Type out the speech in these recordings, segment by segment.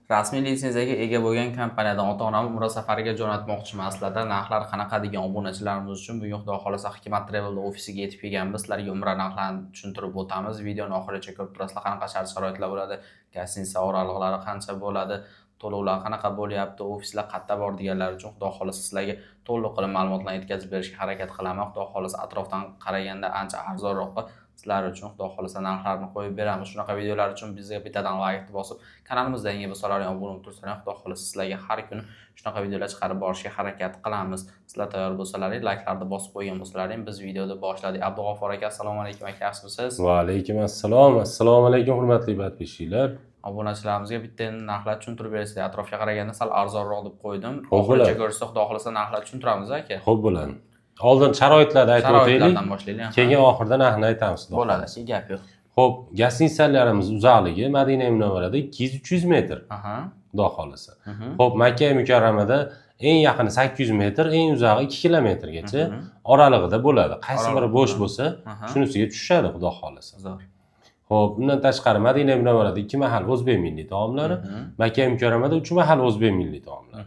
Rasmiy litsenziyaga ega bo'lgan kompaniyadan ota-onamni umra safariga jo'natmoqchiman. Sizlarda narxlar qanaqa degan obunachilarimiz uchun bugun, Xudo xohlasa, Hikmat Travel ofisiga yetib kelganmiz. Sizlarga umra narxlarini tushuntirib o'tamiz. Videoni oxirigacha ko'rib turasizlar, qanaqa shart-sharoitlar bo'ladi, гостиница oraliqlari qancha bo'ladi, to'lovlar qanaqa bo'lyapti, ofislar qayerda bor deganlar uchun, Xudo xohlasa, sizlarga to'liq qilib ma'lumotlarni yetkazib berishga harakat qilaman. Xudo xohlasa, atrofdan qaraganda ancha arzonroqqa sizlar uchun, Xudo xohlasa, narxlarni qo'yib beramiz. Shunaqa videolar uchun bizga bittadan laykni bosib, kanalimizda yangi bo'lsalaring obuna bo'lib tursanglar, Xudo xohlasa, sizlarga har kuni shunaqa videolar chiqarib borishga harakat qilamiz. Sizlar tayyor bo'lsalaring, layklarni bosib qo'ygan bo'lsalaring, biz videoni boshladik. Abdug'ofur aka, assalomu alaykum aka, yaxshimisiz? Va alaykum assalom. Assalomu alaykum, hurmatli подписчик lar. Obunachilarimizga bitta endi narxlar tushuntirib bersangiz, atrofga qaraganda sal arzonroq deb qo'ydim. Xo'p, Oxirigacha bo'ladi. ko'rsa, Xudo xohlasa, narxlar tushuntiramiz, aka. Xo'p, bo'ladi. Oldin sharoitlarni aytib o'taylik, Sharoitlardan boshlaylik. keyin oxirida narxini aytamiz, Xudo Bo'ladi, xohlasa. aka, gap yo'q. Xo'p, гостиница larimiz uzoqligi Madina Munavvarada 200-300 metr, Xudo xohlasa. Xo'p, Makka Mukarramada eng yaqini 800 metr, eng uzog'i 2 kilometrgacha oralig'ida bo'ladi. Qaysi biri Oralig'ida. bo'sh bo'lsa, shunisiga tushishadi, Xudo xohlasa. Zo'r. Xo'p, undan tashqari Madina Munavvarada 2 mahal o'zbek milliy taomlari, Makka Mukarramada 3 mahal o'zbek milliy taomlari.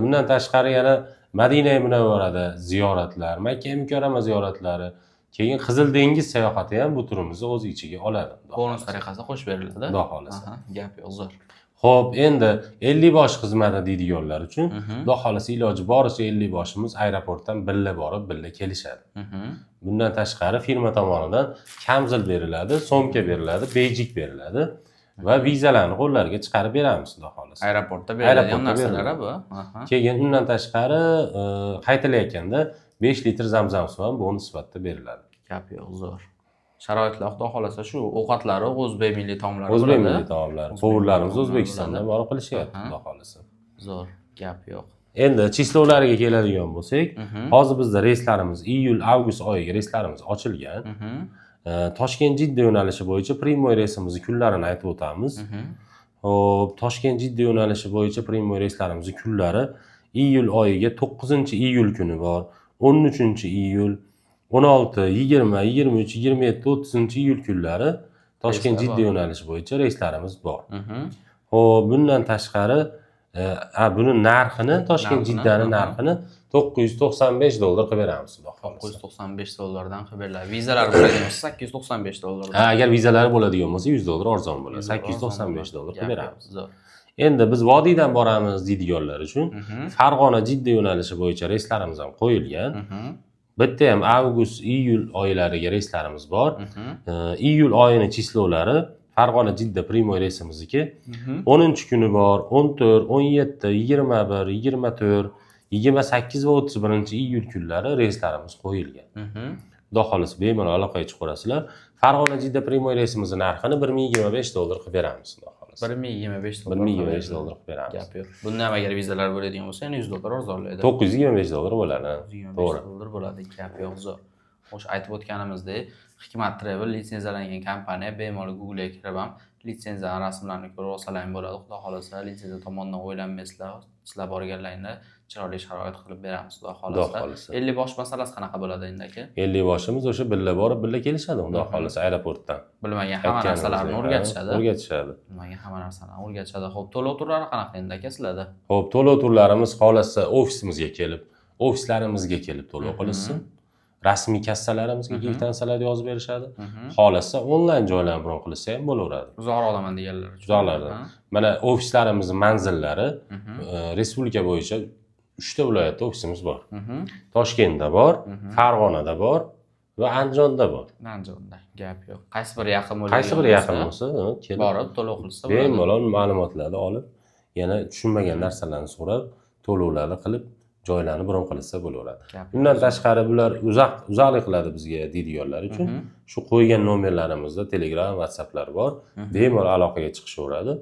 Bundan tashqari yana Madina Munavvarada ziyoratlar, Makka Mukarrama ziyoratlari, keyin Qizil dengiz sayohati ham bu turimizni o'z ichiga oladi, Xudo Bonus xohlasa. tariqasida qo'shib beriladi. Xudo xohlasa. Aha, gap yo'q, zo'r. Xo'p, endi 50 bosh xizmati deydiganlar uchun, Xudo xohlasa, iloji boricha 50 boshimiz aeroportdan birga borib, birga kelishadi. Bundan tashqari firma tomonidan kamzil beriladi, сумка beriladi, beyjik beriladi va vizalarni qo'llariga chiqarib beramiz, Xudo xohlasa. Aeroportda beriladigan Aeroportda narsalar beriladi. bu. Aha. Keyin undan tashqari qaytilayotganda 5 litr zamzam suvi ham bonus sifatida beriladi. Gap yo'q, zo'r. Sharoitlar, Xudo xohlasa, shu ovqatlari o'zbek milliy taomlari O'zbek bo'ladi. milliy taomlari, O'zbek повар larimiz milliy taomlari O'zbekistondan bo'ladi. borib qilishyapti, Xudo xohlasa. Zo'r, gap yo'q. Endi число lariga keladigan bo'lsak, hozir bizda reyslarimiz iyul, avgust oyiga reyslarimiz ochilgan. Toshkent Jidda yo'nalishi bo'yicha прямой reysimizni kunlarini aytib o'tamiz. Xo'p, Toshkent Jidda yo'nalishi bo'yicha прямой reyslarimizni kunlari iyul oyiga 9 iyul kuni bor, 13 iyul, 16, 20, 23, 27, 30 iyul kunlari Toshkent Reyslar Jidda bor. yo'nalishi bo'yicha reyslarimiz bor. Xo'p, bundan tashqari buni narxini, Toshkent Narxini, Jiddani narxini 995 dollar qilib beramiz, Xudo xohlasa. 995 dollardan qilib beriladi. Vizalar bo'ladigan bo'lsa, 895 dollardan. Ha, agar vizalari bo'ladigan bo'lsa, 100 dollar arzon bo'ladi. 100 dollar 895 dollar qilib Gap yo'q, beramiz. Zo'r. Endi biz vodiydan boramiz deydiganlar uchun Farg'ona Jidda yo'nalishi bo'yicha reyslarimiz ham qo'yilgan. Bitta ham avgust, iyul oylariga reyslarimiz bor. Iyul oyini число lari Farg'ona Jidda прямой reysimizniki 10 kuni bor, 14, 17, 21, 24, 28 va 31 iyul kunlari reyslarimiz qo'yilgan. Xudo xohlasa, bemalol aloqaga chiqaverasizlar. Farg'ona Jidda прямой reysimizni narxini 1025 dollar qilib beramiz, Xudo xohlasa. 1025 dollar. 1025 dollar qilib beramiz. Gap yo'q. Bunda ham agar vizalar bo'ladigan bo'lsa, yana 100 dollar arzonlaydi. 925 dollar bo'ladi, ha. 125 To'g'ri. dollar bo'ladi. Gap yo'q, zo'r. Xo'sh, aytib o'tganimizdek, Hikmat Travel litsenziyalangan kompaniya, bemalol Google'ga kirib ham litsenziyani rasmlarini ko'rib olsalar ham bo'ladi. Xudo xohlasa, litsenziya tomonidan o'ylanmaysizlar. Sizlar borganlaringda chiroyli sharoit qilib beramiz, Xudo Xudo xohlasa. xohlasa. 50 bosh masalasi qanaqa bo'ladi endi, aka? 50 boshimiz o'sha birga borib, birga kelishadi, Xudo xohlasa, aeroportdan. Bilmagan hamma Aytganimizdek, narsalarni ha, o'rgatishadi. O'rgatishadi. Bilmagan hamma narsalarni o'rgatishadi. Xo'p, to'lov turlari qanaqa endi, aka, sizlarda? Xo'p, to'lov turlarimiz xohlasa ofisimizga kelib, ofislarimizga kelib to'lov qilishsin. Rasmiy kassalarimizga kvitansiyalarni yozib berishadi. Xohlasa onlayn joylarni bron qilsa ham bo'laveradi. Uzoqroqdaman deganlar uchun. Uzoqlardan. Mana ofislarimizni manzillari respublika bo'yicha 3 ta viloyatda ofisimiz bor. Toshkentda bor, Farg'onada bor va Andijonda bor. Andijonda, gap yo'q. Qaysi biri yaqin bo'ladigan Qaysi biri yaqin bo'lsa, bo'lsa, kelib borib to'lov qilsa bo'ladi. bemalol ma'lumotlarni olib, yana tushunmagan narsalarni so'rab, to'lovlarni qilib, joylarni bron qilsa bo'laveradi. Gap yo'q. Undan tashqari bular uzoq uzoqlik qiladi bizga deydiganlar uchun shu qo'ygan nomerlarimizda Telegram, WhatsApplar bor. Bemalol aloqaga chiqishaveradi.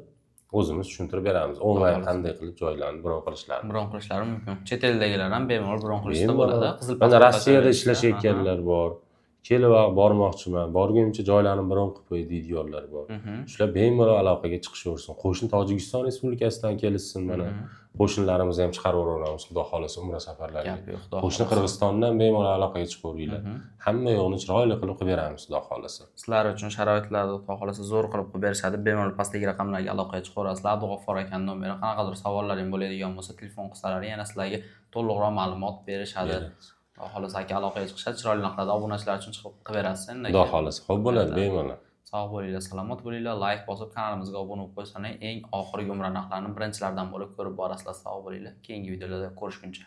O'zimiz tushuntirib beramiz. Onlayn Xolos. qanday qilib joylarni bron qilishlarini. Bron qilishlari mumkin. Chet eldagilar ham bemalol bron qilishsa Bemalol. bo'ladi. Qizil Mana pasport Rossiyada tashlab ishlashayotganlar bor. Kelib bormoqchiman, borgunimcha joylarni bron qilib qo'y deydiganlar bor. Shular bemalol aloqaga chiqishaversin. Qo'shni Tojikiston Respublikasidan kelishsin mana. Qo'shnilarimizni ham chiqarib yuboramiz, xudo xohlasa, umra safarlariga. Gap yo'q, xudo Qo'shni xohlasa. Qirg'izistondan bemalol aloqaga chiqaveringlar. Hamma yo'qni chiroyli qilib qilib beramiz, xudo xohlasa. Sizlar uchun sharoitlarni xudo xohlasa zo'r qilib qilib berishadi. Bemalol pastdagi raqamlarga aloqaga chiqaverasizlar. Abdug'affor akani nomeri, qanaqadir savollaring bo'ladigan bo'lsa, telefon qilsalar yana sizlarga to'liqroq ma'lumot berishadi. Beramiz. Xudo xohlasa aka aloqaga chiqishadi, chiroyli narxlarda obunachilar uchun chiqib qilib berasiz endi. Xudo xohlasa, xo'p bo'ladi, bemalol. Sog' bo'linglar, salomat bo'linglar. Layk bosib kanalimizga obuna bo'lib qo'ysangiz, eng oxirgi umra narxlarini birinchilardan bo'lib ko'rib borasizlar. Sog' bo'linglar. Keyingi videolarda ko'rishguncha.